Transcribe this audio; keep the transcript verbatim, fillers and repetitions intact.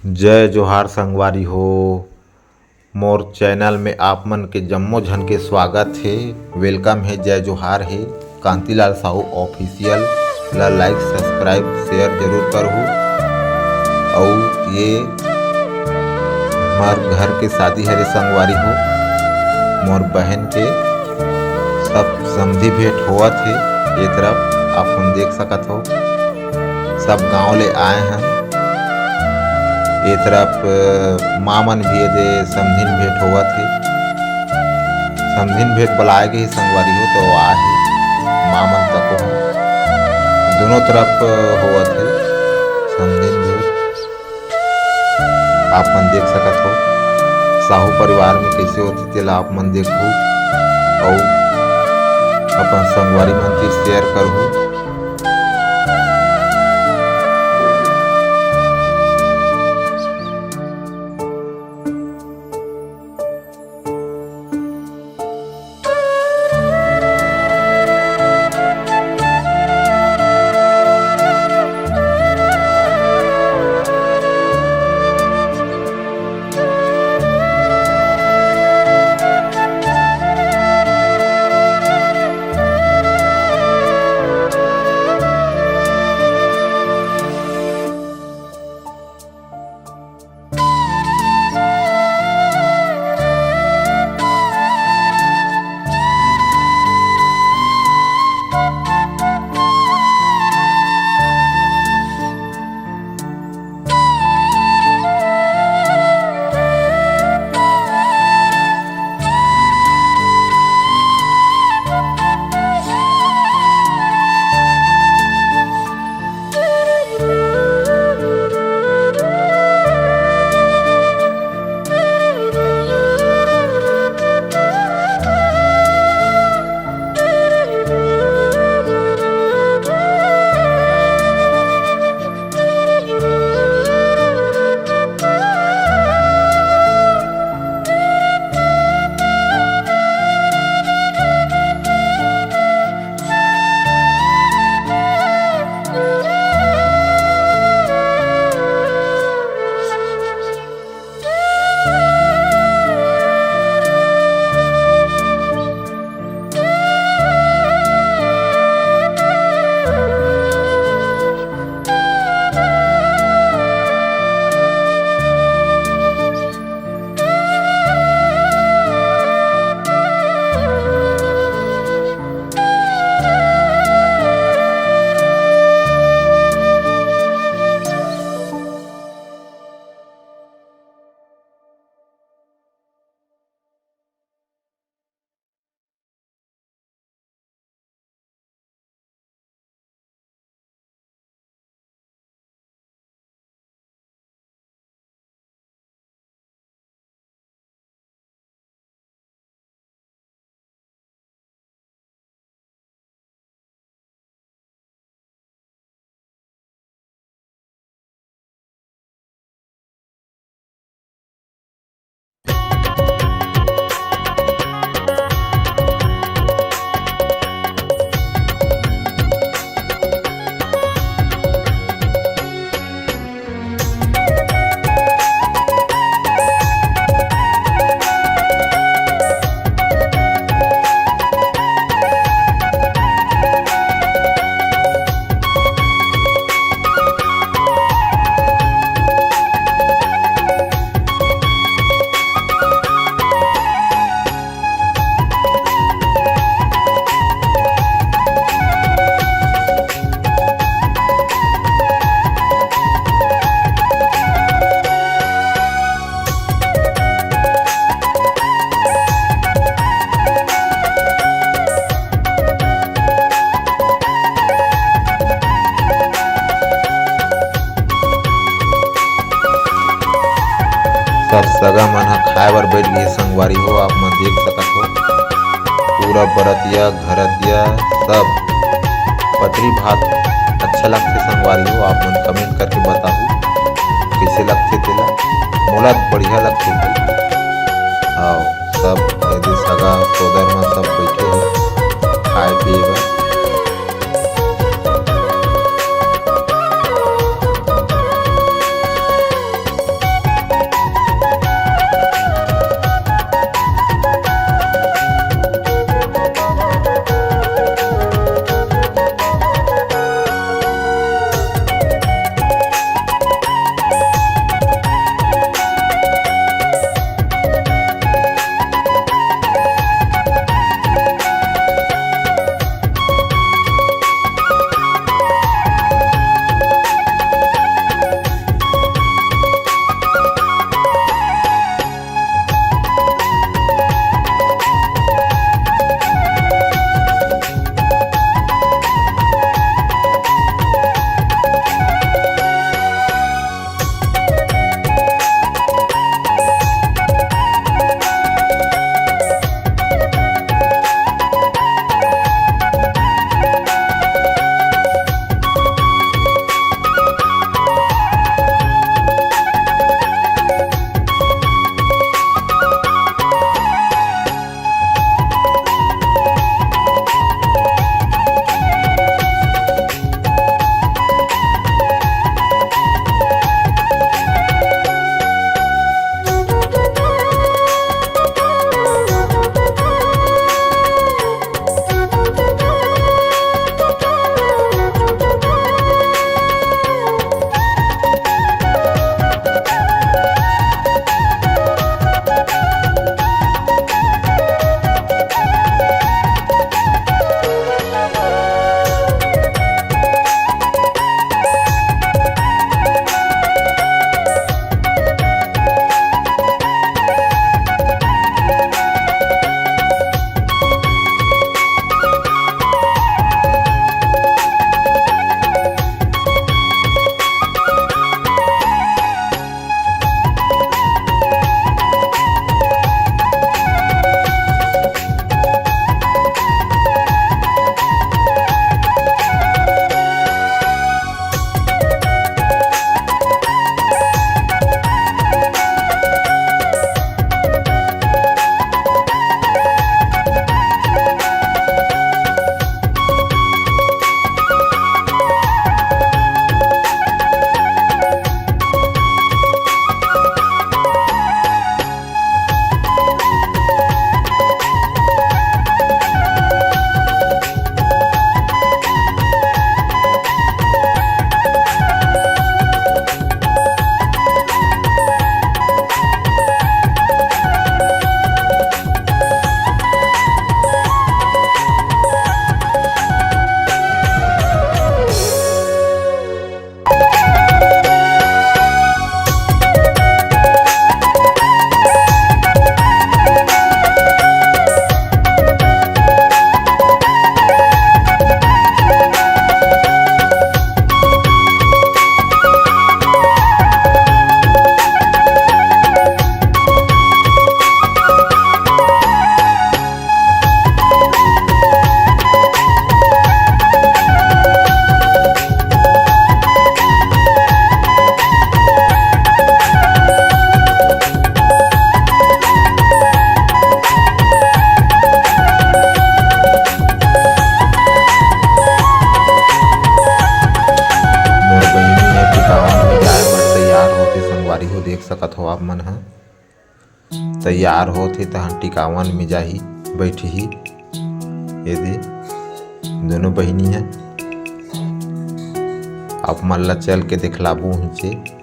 जय जोहार संगवारी हो, मोर चैनल में आप मन के जम्मो झन के स्वागत हे, welcome हे, जय जोहार हे। कांतिलाल साहू ऑफिशियल ला like, subscribe, share जरूर करहू। अउ ये हमार घर के शादी हरे संगवारी हो, मोर बहन के सब समधी भेंट होवत हे। ये तरफ आप मन देख सकत हो, सब गांव ले आए हन। ये तरफ, अ, माँ मन भी एदे समधिन भेंट होवत हे। समधिन भेंट बलाए गे हे संगवारी हो, तो आए हे माँ मन तको ह। दोनों तरफ, अ, होवत हे समधिन भेंट। आप मन देख सकत हो, साहू परिवार में कइसे होथे, तेला आप मन देखहू अउ अपन संगवारी मन तीर share करहू। सब सगा मन ह खाए बर बैठ गे संगवारी हो, आप मन देख सकत हो। पूरा बरतिया, घरतिया सब पटरी भात अच्छा लगथे संगवारी हो, आप मन comment करके बताहू कइसे लगथे तेला। मोला तो बढ़िया लगथे भाई। आओ, सब एदे सगा सोदर मन सब बैठे हे खाए पिए बर। इहो देख सकत हो आप मन ह, तैयार होत हे, तहन टिकावन में जाही, बैठही। ये दे, दोनों बहिनी ह। आप मन ला चल के दिखलाबो नीचे।